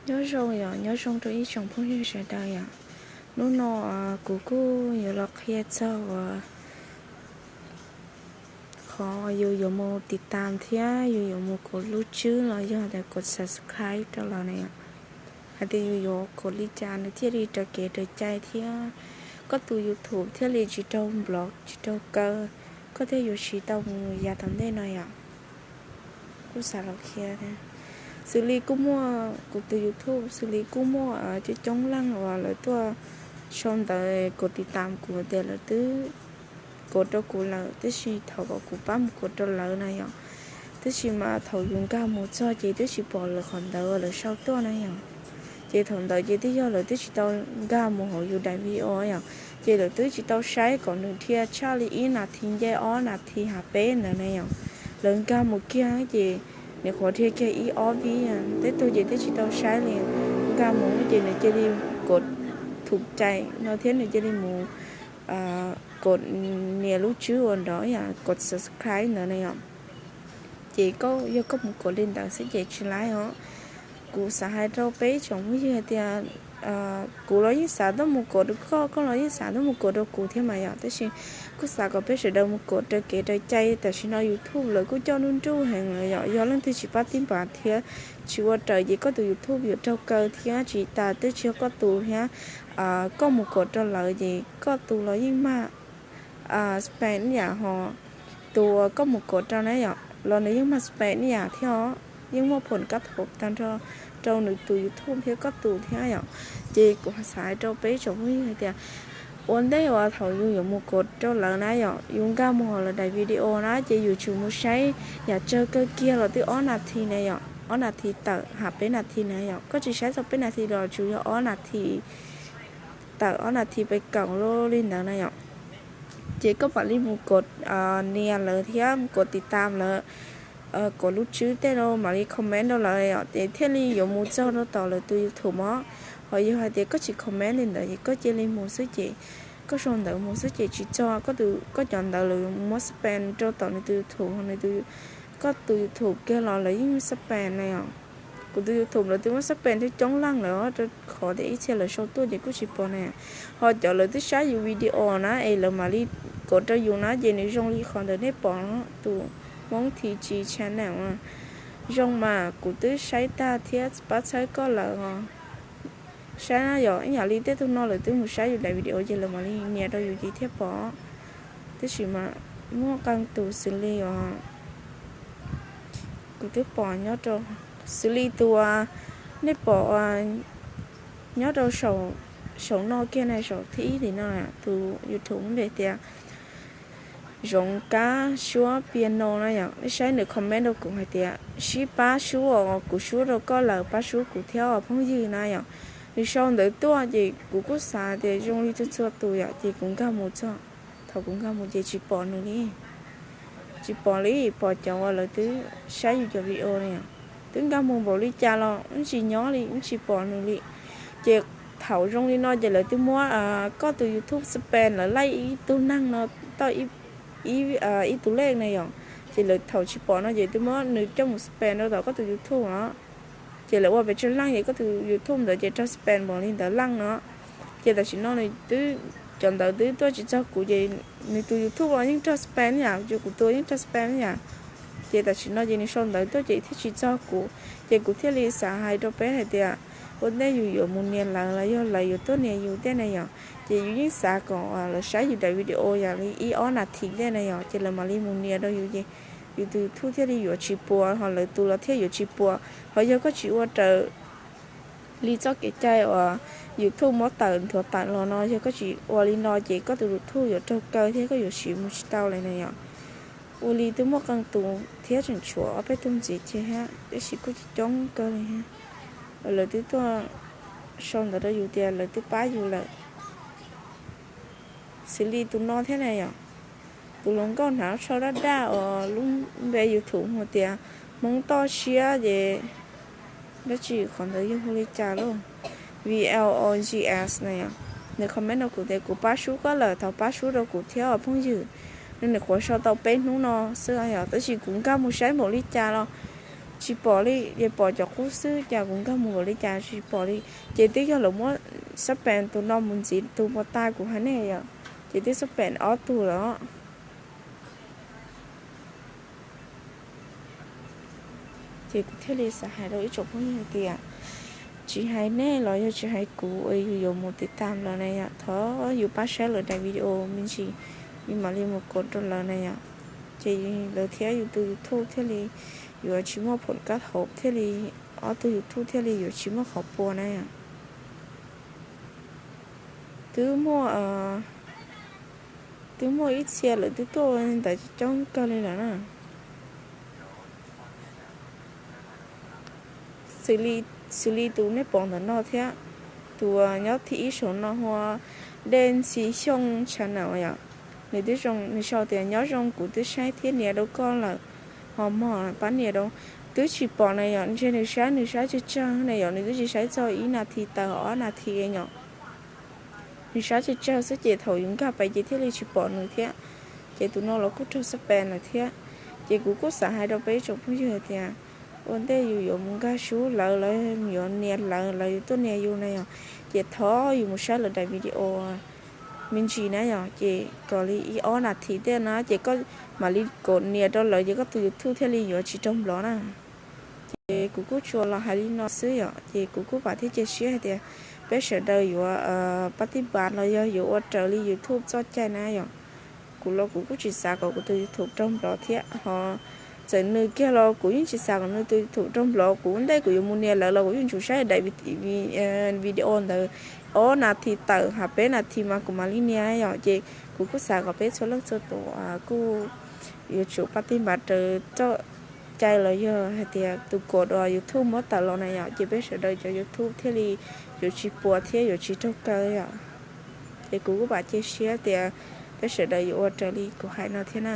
Nyob zoo yom, nyob zoo rau ib tsoom phooj ywg sawv daws yom. Hnub no kuv kuj yuav los qhia txog uas qhov yus yuav mus tiv tam thiab yus yuav mus kov lub tswb los yog tias kov subscribe rau lawv na yom. Hais tias yus yuav kov li cas nws thiaj li raws kev raws cai thiab koj tus YouTube thiaj li tsis raug block tsis raug kaw, koj thiaj yuav siv tau mus yav tom ntej no yom. Kuj xav los qhia thiab, xws li kuj muaj kuv tus YouTube xws li kuj muaj coob coob leej uas lawv tuaj sau ntawv kov tiv tam kuv tias lawv twb kov rau kuv lawm, tab sis thaum uas kuv pab mus kov rau lawv na yom, tab sis mas thaum yus nkag mus txog ces twb tsis pom lawv qhov ntawd uas lawv sau tuaj na yom. Ces thaum ntawd ces twb yog lawv twb tsis tau nkag mus hauv yus daim video yom, ces lawv twb tsis tau saib kom nws dhia tshaj li ib nas this nce ob nas this hav peb ntawd na yom. Lawv nkag mus kiag ces nws qhuav dhia kiag ib ob vib, tej tug ces twb tsis tau saib li, nkag mus ces nws cia li kov thum cai no thiab nws cia li mus kov nias lub tswb uas nrov yom, kov subscribe ntawd na yom. Ces koj yog koj mus kov li ntawd xwb ces tsis laib os. Kuv xav hais rau peb tsoom phooj ywg hais tias kuv los yeej xav tuaj mus kov rau koj, koj los yeej xav tuaj mus kov rau kuv thiab mas yom, tab sis kuj xav kom peb sawv daws mus kov raws kev raws cai. Tam sim no YouTube lawv kuj coj nruj nruj heev lawm yom, yog leej twg tsis pab tib npav thiab tsis ua raws ces koj tus YouTube yuav raug kaw thiab tsis tas twb tsis yog koj tus thiab. Koj mus kov rau lawv ces koj tus los yeej mag spam ib yam ho tus uas koj mus kov rau na yom los nws yeej mag spam ib yam thiab os, yeej muaj phom kab thom tag nrho rau nws tus YouTube thiab koj tus thiab yom. Ces kuv xav hais rau peb tsoom phooj ywg hais tias ua ntej uas thaum yus yuav mus kov rau lawv na yom, yus nkag mus hauv lawv daim video na ces yus tsum mus saib yam tsawg kawg kiag los twb ob nas this na yom, ob nas this tawm ham peb nas this na yom. Koj tsis saib txog peb nas this los tsuas yog ob nas this tawm ob nas this pes kaum li ntawd na yom. Ces koj mam li mus kov nias lawv thiab mus kov tiv tam lawv, kov lub tswb tej no mam li comment rau lawv yom, ces thiaj li yuav mus txog rau tom lawv tus YouTube os. Ho yog hais tias koj tsis comment li ntawd ces koj cia li mus xwb ces koj sau ntawv mus xwb ces tsis txog, koj cov ntawv lawv muab spam rau tom nws tus YouTube, nws tus, koj tus YouTube kiag los lawv yeej muab spam na yom. Kuv tus YouTube lawv twb muab spam coob coob leej lawm rau qhov tias ib txhia lawv sau tuaj ces kuj tsis pom na. Ho cov lawv twb saib yus video na es lawv mam li kov rau yus na ces nws zoo li qhov ntawm nej pom no, tus Hmoob T G channel zoo mas kuv twb saib tag thiab pab txhawb koj lawm os. Saib na yom, ib yam li tej tug no lawv twb mus saib yus daim video ces lawv mam li nias rau yus ces thiaj pom. Tab sis mas muaj qee tus xws li os, kuv twb pom nyob rau, xws li tus uas nej pom nyob rau saum no kiag na, saum thib ib li no, tus YouTube npe tias Zoov Kab Suab Piano na yom. Nej saib nws comment rau kuv hais tias sib pab sub os, kuv sub rau koj lawm pab sub kuv thiab os phooj ywg na yom. Nws sau ntawd tuaj ces kuv kuj xav tias zoo li txhua txhua tus yom, ces kuv nkag mus txog, thaum kuv nkag mus ces tsis pom nws li. Tsis pom li, pom cov uas lawv twb saib yus cov video na yom. Twb nkag mus npaum li cas los tsis nyob li, tsis pom nws li. Ces thaum zoo li no ces lawv twb muab koj tus YouTube spam, lawv laij ib tug neeg no tau ib tus lej na yom. Ces lawv thaum tsis pom no ces twb muab nws coj mus spam rau tom koj tus YouTube no. Ces lawv ua pes tsawg leej ces koj tus YouTube ntawd ces raug spam npaum li ntawd leej no. Ces tam sim no nws twb, cov ntawd twb tuaj tsis txog kuv ces nws tus YouTube los yeej raug spam yam, ces kuv tus yeej raug spam yam. Ces tam sim no ces nws sau ntawd tuaj ces thiaj tsis txog kuv, ces kuv thiaj li xav hais rau peb hais tias ua ntej yus yuav mus nias lawv los yog lawv yuav tuaj nias yus tej na yom, ces yus yeej xav kom lawv saib yus daim video yam li ib ob nas this tej na yom, ces lawv mam li mus nias rau yus ces yus tus YouTube thiaj li yuav tsis puas, ho lawv tus los thiaj yuav tsis puas. Ho yog koj tsis ua raws li txoj kev cai uas YouTube muab tawm nthuav tawm los no, yog koj tsis ua li no ces koj tus YouTube yuav raug kaw thiab koj yuav siv mus tsis tau li na yom. Ua li twb muaj qee tus thiab tseem tshuav ob peb tug ntxiv ces thiab, tab sis kuj coob kawg li thiab. Lawv twb tuaj sau ntawv rau yus tias lawv twb pab yus lawm. Xws li tus no thiab na yom, tus hluas nkauj hnav tsho daj daj uas lub npe YouTube hu tias Hmoob Toj Siab ces dab tsi qhov ntawd yog hu li cas lauj, V L O G S na yom. Nws comment rau kuv tias kuv pab sub koj lawm, thov pab sub rau kuv thiab os phooj ywg. Nws nyuam qhuav sau tau peb hnub no xwb yom, tab sis kuv nkag mus saib npaum li cas los Tsis pom li, ces pom cov qub xwb, cas kuv nkag mus nkaus li cas tsis pom li. Ces twb yog lawv muab xab pem tus no mus ntxiv tus puas tas kuv hais nej yom, ces twb xab pem ob tug lawm. Ces kuv thiaj li xav hais rau ib tsoom phooj ywg hais tias, tsis hais nej los yog tsis hais kuv uas yus yuav mus tiv tam lawv na yom, thov yus pab saib lawv daim video me ntsis, yus mam li mus kov rau lawv na yom. Ces lawv thiab yus tus YouTube thiaj li yuav tsis muaj phom kab hauv, thiaj li ob tug YouTube thiaj li yuav tsis muaj qhov pua na yom. Twb muaj, twb muaj ib txhia lawm twb tuaj ntawd coob kawg li lawm na. Xws li tus nej pom ntawm no thiab, tus nyob thib ib saum no hu ua Dej Ntxhi Xyooj channel yom. Nws twb zoo, nws sau tias nyob zoo, kuv twb saib thiab nias rau koj lawm, ho mog pab nias rau. Twb tsis pom na yom, ntshe nws saib, nws saib tsawg tsawg na yom, nws twb tsis saib txog ib nas this tawm ob nas this yom. Nws saib tsawg tsawg xwb ces thaum yus nkag pais ces thiaj li tsis pom nws thiab. Ces tus no los kuj raug xab pem lawm thiab. Ces kuv kuj xav hais rau peb ib tsoom phooj ywg tias, ua ntej yus yuav mus nkag sub lawv, lawv yuav nias lawv, lawv yuav tuaj nias yus na yom, ces thov yus mus saib lawv daim video me ntsis na yom, ces kom li ib ob nas this tej na ces koj mam li kom nias rau lawv ces koj tus YouTube thiaj li yuav tsis raug nplov na. Ces kuv kuj tsuas los hais li no xwb yom, ces kuv kuj vam thiab cia siab hais tias peb sawv daws yuav pab tij npas los yog yuav ua raws li YouTube txoj cai na yom. Kuv los kuv kuj tsis xav kom kuv tus YouTube raug nplov thiab ho, txawm nws kiag los kuv yeej tsis xav kom nws tus YouTube raug nplov. Kuv ua ntej kuv yuav mus nias lawv los kuv yeej tsum saib daim video ntawd ob nas this tawm ha peb nas this mas kuv mam li nias yom. Ces kuv kuj xav kom peb txhua leej txhua tus kuj yuav tsum pab tij npas raws txoj cai los yog hais tias tus kom dua YouTube muab tawm los na yom, ces peb sawv daws cov YouTube thiaj li yuav tsis puas thiab yuav tsis raug kaw yom. Ces kuv kuj vam cia siab tias peb sawv daws yuav ua raws li kuv hais no thiab na.